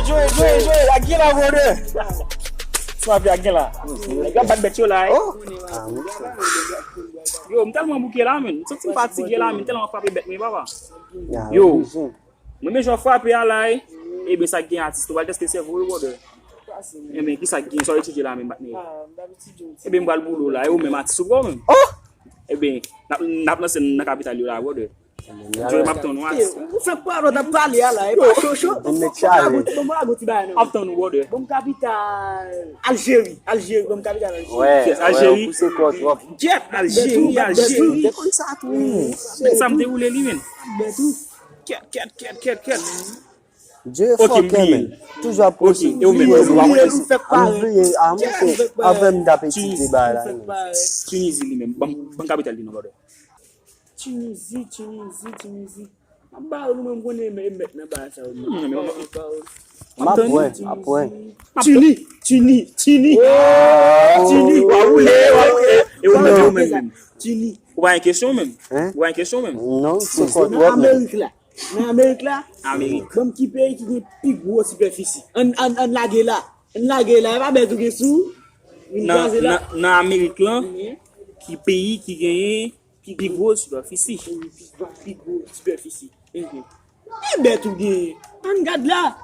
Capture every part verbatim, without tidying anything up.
Joe, Joe, Joe, a gen la, brother. Sa ap gen la. Nèg yo ap bat bèt yo la, eh. Yo, m tèlman bouke la, menm. M santi m fatige la, menm. M tèlman frape bèt mwen, papa. Yo. Mwen menm jan frape a la, eh. Ebyen, sa gen atis, nou pral teste sèvo yo, brother. Ebyen, ki sa gen, sa w etidye la menm, patnè? Ebyen, m pral boule w la, e ou menm atis ou pran menm. Ebyen, n ap, n ap lanse nan kapital yo la, brother. Joe, m ap tann ou atis. Ou fè pwalo t ap pale a la, e pa chocho. Bon, m ap tann ou, brother. Bon, kapital Aljeri, Aljeri, bon, kapital Aljeri. Yes, Aljeri. Gyèt, Aljeri, Aljeri. Te konn sa tou. Sa m te woule li, menm. Kèt, kèt, kèt, kèt, kèt. Dye fò kè, men. Toujou ap pwoche. Bliye, bliye, m fèk pare. M bliye, a, mwen fè, avè m t ap etidye bagay la, men. Tinizi li menm. Ban m, ban m kapital li non, brother. Tinizi, Tinizi, Tinizi. M ap ba ou, nou menm konnen e mèt nan bagay sa yo. M ap wè, m ap wè. Tini, Tini, Tini. Tini. W a woule, w a woule. E ou menm, e ou menm, menm. Tini. Ou pa gen kesyon menm? Ou pa gen kesyon menm? Non, se fò twòp, men. Amerik la. Nan Amerik la, ban m ki peyi ki gen pi gwo sipèfisi. Ann, ann, ann lage la. Ann lage la. E pa bèt ou gen sou. Nan, nan, nan Amerik lan, ki peyi ki genyen pi gwo sipèfisi? Pi gwo sipèfisi. E bèt ou gen. Ann gad la.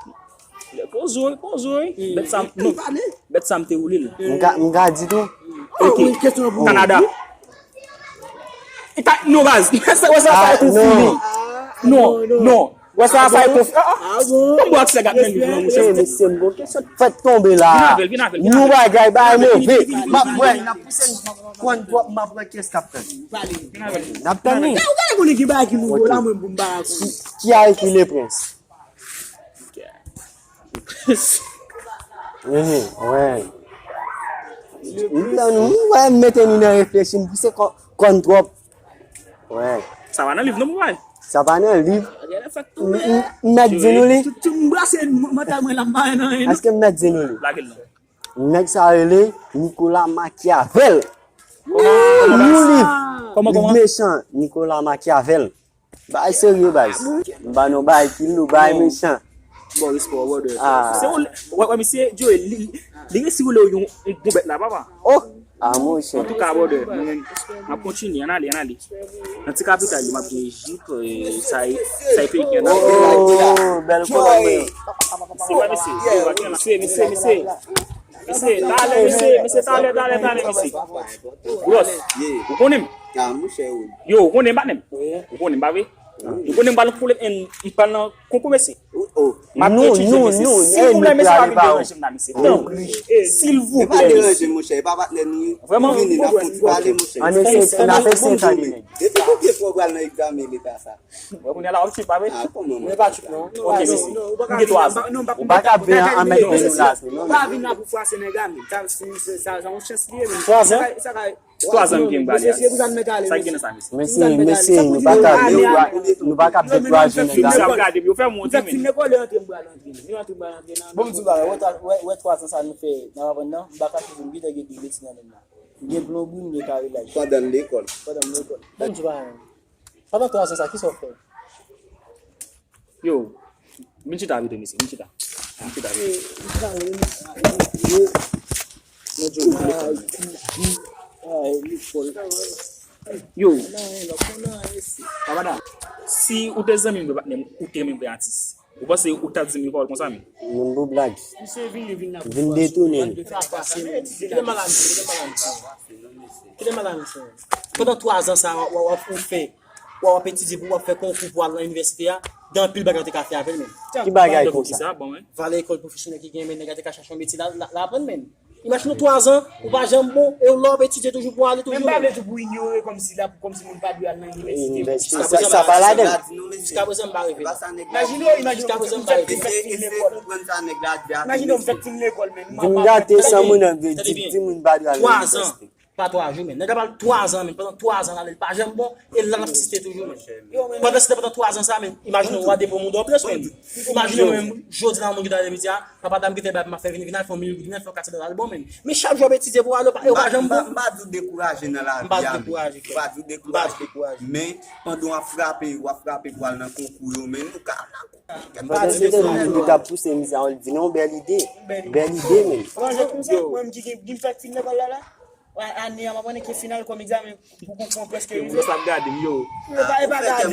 Poze w, poze w. Bèt sa, non. Bèt sa m te woule l. M ka, m ka di tou. Ok. Kanada. Non, baz. Wè sa, wè sa, sa e konfime. Non, non. Wè sa, sa e konfime. Bon, bon, aksè gad men nou, monchè. Mesye, m bon kesyon fèt tonbe la. Vin avè l, vin avè l, vin avè l. Nou bagay, bagay move. M ap wè, n ap pouse l. Konn twòp, m ap wè kiyès k ap tann. N ap tann li. Ou gade konnen ki bagay ki nouvo la, mwen, pou m pa rakonte. Qui a écrit Le Prince? Mhm, wè. M tann ou, wè, m mete nou nan reflechi, m pouse kò-, kòn twòp. Wè. Sa pa nan liv non, papa. Sa pa nan liv. M, m, m mèt di nou li. Tout, tout m brase mantal mwen la, m pa nan anyen non. Èske m mèt di nou li? Lage l non. Nèg sa rele Nicolas Machiavel. Yon liv, liv mechan, Nicolas Machiavel. Bagay serye, baz. M ba nou bagay ki lou, bagay mechan. Bon, respè, brother. Se ou, wè, wè, misye, Joe, li, li resi woule yon, yon bon bèt la, papa. Oh! Ah, monchè. Antouka, brother, mwen menm, m ap kontinye, ann ale, ann ale. Nan ti kapital yo, m ap gen jip, e, sa e, sa e peyi ki anndan. Oh, bèl kolòn mwen. Mesye, mesye, mesye, mesye. Mesye, talè, mesye, mesye, talè, talè, talè, mesye. Bros, ou konnen m? Yo, ou konnen m, patnè m? Ou konnen m, pa vre? Ou konnen m pral nan pwoblèm, m pral nan konkou, mesye. M ap etidye, mesye. Silvouplè, mesye, pa vin deranje m la, mesye. Tanpri. Silvouplè, mesye. Vrèman. Ann eseye, ann ap eseye tande nèg. Depi konbyen fwa w pral nan egzamen leta sa? Wè, kounye a la, w ap tchwit, pa vre? Ah, kòman mwen pa tchwit, non? Ok, mesye. M gen twa zan. Ou pa ka vin an mèt de nou la, non. Pa vin la pou fwase nèg la, men. Sa, se, sa, sa yon chans li ye, men. Twa zan? Sa ka, sa ka, twa zan m gen m prale a. Sa gen nan sa, mesye. Mesye, mesye, nou pa ka dekouraje, nou pa ka dekouraje nèg la. Sa m gade, yo fè m wont, men. Fin lekòl, yo antre m pral antre, men. Yo antre m pral antre nan. Bon, m di w bagay, wè, wè, wè twa zan sa nou fè nan aprann nan, m pa ka chanje, m gentan gen de meti nan men m la. M gen plonbri, m gen karelaj. Pandan m lekòl. Pandan m lekòl. Bon, m di w bagay. Pandan twa zan sa, kisa w fè? Yo, vin chita avè nou, mesye, vin chita. Vin chita avè nou. Yo, papa, si ou te zanmi m vre, patnè m, ou te renmen m vre, atis, ou panse ou t ap di m yon pawòl konsa, men? Menm pou blag. Vin detounen l. Kite maladi, kite maladi. Kite maladi, mesye. Pandan twa zan sa, w, w, w ap fè, w, w ap etidye pou w ap fè konkou pou al nan inivèsite a, gen anpil bagay w te ka fè avè l menm. Ki bagay konsa? Valè lekòl pwofesyonèl ki gen, men nèg la te ka chache yon metye la, la, la aprann menm. Imajine w twa zan, ou pa janm bon, e w la w ap etidye toujou pou w ale toujou. Men m pa vle di pou inyore kòmsi la, kòmsi moun pa dwe al nan inivèsite. Inivèsite, sa, sa pa ladan l. Jiskaprezan m pa rive la. Imajine w, imajine w, ou fèk fin lekòl. Imajine w fèk fin lekòl, men. Vin gate san moun nan vle di, di moun pa dwe al nan inivèsite. Pa twa jou, men. Nèg la pral twazan, men. Pandan twazan la, li pa janm bon, e la l ap pèsiste toujou, men. Pandan se pandan twazan sa, men. Imajine w a depo moun dòples, men. Imajine w menm, jodi la, moun ki ta piti a, papa dam ki te bay pou m ap fè vini, vini al fè yon mil goud, vini al fè yon katsan dola, l bon, men. Men chak jou w ap etidye pou w ale, ou pa, ou pa janm bon. M pa di w dekouraje nan lavi a, men. M pa di w dekouraje. M pa di w dekouraje. Men, pandan w ap frape, w ap frape pou al nan konkou yo, men, ou ka al nan konkou. Pandan se te moun ki t ap pouse misye a, li vin yon bèl ide. Bèl ide, men. Mwen, jan konsa, mwen, m ki gen, ki fèk fin lekòl la, la. Ane a, m ap annik final kòm egzamen pou konkou an prèske rive. Yo, sa ap gade m, yo. Yo, pa, e pa gade, e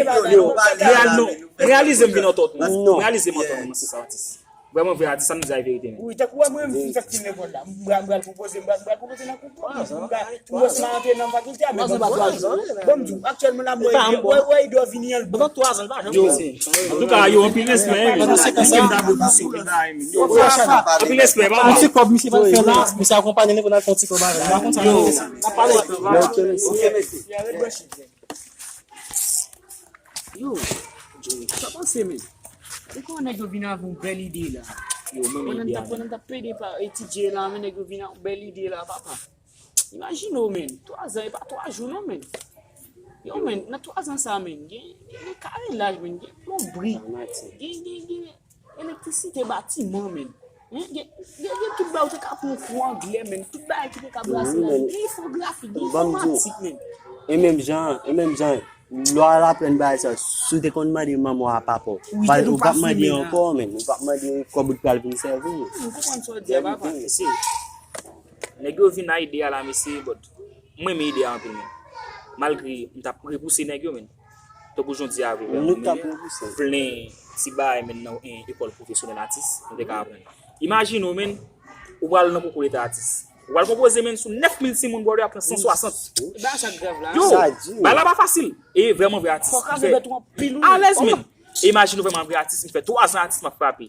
pa gade. Yo, real non. M reyalize m vin yon tòt, non. M reyalize m yon tòt, non, se sa, atis. Vrèman vrè, atis, sa m di a e verite, men. Wi, tankou wè mwen, m fèk fin lekòl la. M pral, m pral pwopoze, m pral, m pral pwopoze nan konkou. M pral, m pral antre nan fakilte a, men bon, bon, bon, m di w, aktyèlman la, mwen, mwen, mwen, Edo vini an bon. Yo, antouka, yo, anpil respè, men. Anpil respè, pa. Yon ti kòb misye pral fè la, misye akonpaye li pou n al fè yon ti kòb avè l. Ou pa konn sa, non? N ap pale. Yo, Joey, sa panse, men? Ou konnen nèg yo vin avè yon bèl ide la. Yo, men pandan n t ap, pandan n t ap plede pa etidye la, men nèg yo vin avè yon bèl ide la, papa. Imajine w, men. Twazan, e pa twa jou, non, men. Yo, men, nan twazan sa, men, gen, gen, gen karelaj, men, gen plonbri, gen, gen, gen elektrisite batiman, men. Hein? Gen, gen, gen tout bagay, ou te ka pran yon kou anglè, men. Tout bagay ki te ka brase la, gen enfografi, gen enfòmatik, men. E menm jan, e menm jan, lwa laplenn bagay sa, si w te konn mande manman w a papa w, ou p ap mande ankò, men. Ou p ap mande kòb ou t pral vin sèvi. M konprann sa w di a, papa. Nèg yo vin a ide a la, mesye, but mwen renmen ide a anpil, men. Malgre m t ap repouse nèg yo, men. Tankou jan w di a vre, men, plen ti bagay, men, nan, en, ekòl pwofesyonèl atis, nou te ka aprann. Imajine w, men, ou pral nan konkou leta atis. Ou pral konpoze, men, sou nèf mil timoun, brother, ap pran san swasant. Bagay sa grav la. Yo, bagay la pa fasil. E vrèman vrè atis. Fòk avè bèt ou anpil, wi. Alèz, men. Imajine w vrèman vrè atis, m fè twazan atis m ap frape.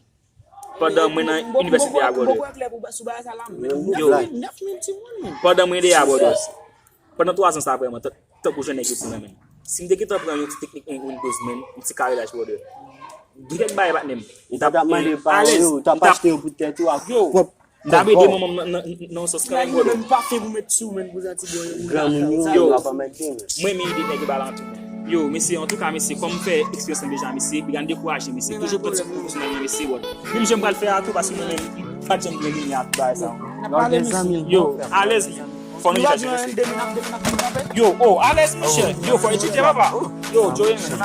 Pandan mwen nan inivèsite a, brother. Yo, pandan mwen deyò a, brother. Pandan twazan sa, vrèman, tan-, tankou jan nèg yo di nan men. Si m te gentan pran yon ti teknik en Windows, men, yon ti karelaj, brother. Gen kèk bagay, patnè m. Ou pa t ap mande paran w yo, ou t ap achte yo pou tèt ou ak pwòp kòb pa w. M t ap ede manman m nan, nan, nan yon sans kanmenm, brother. Mwen menm pa fin pou met sou men pou zanti bò yo. Granmoun yo, yo ap anmède, men. Mwen, men ide nèg yo ba la anpil. Yo, mesye, antouka, mesye, kòm m fè eksperyans lan deja, mesye, piga n dekouraje, mesye. Toujou pran ti kou pwofesyonèl nan, mesye, wòd. Menm jan m pral fè a tou, paske mwen menm, m pa t janm gen limyè ak bagay sa. Yo, alèz, men. Fò nou etidye, mesye. Yo, oh, alèz, monchè. Yo, fò etidye, papa. Yo, Joey, men.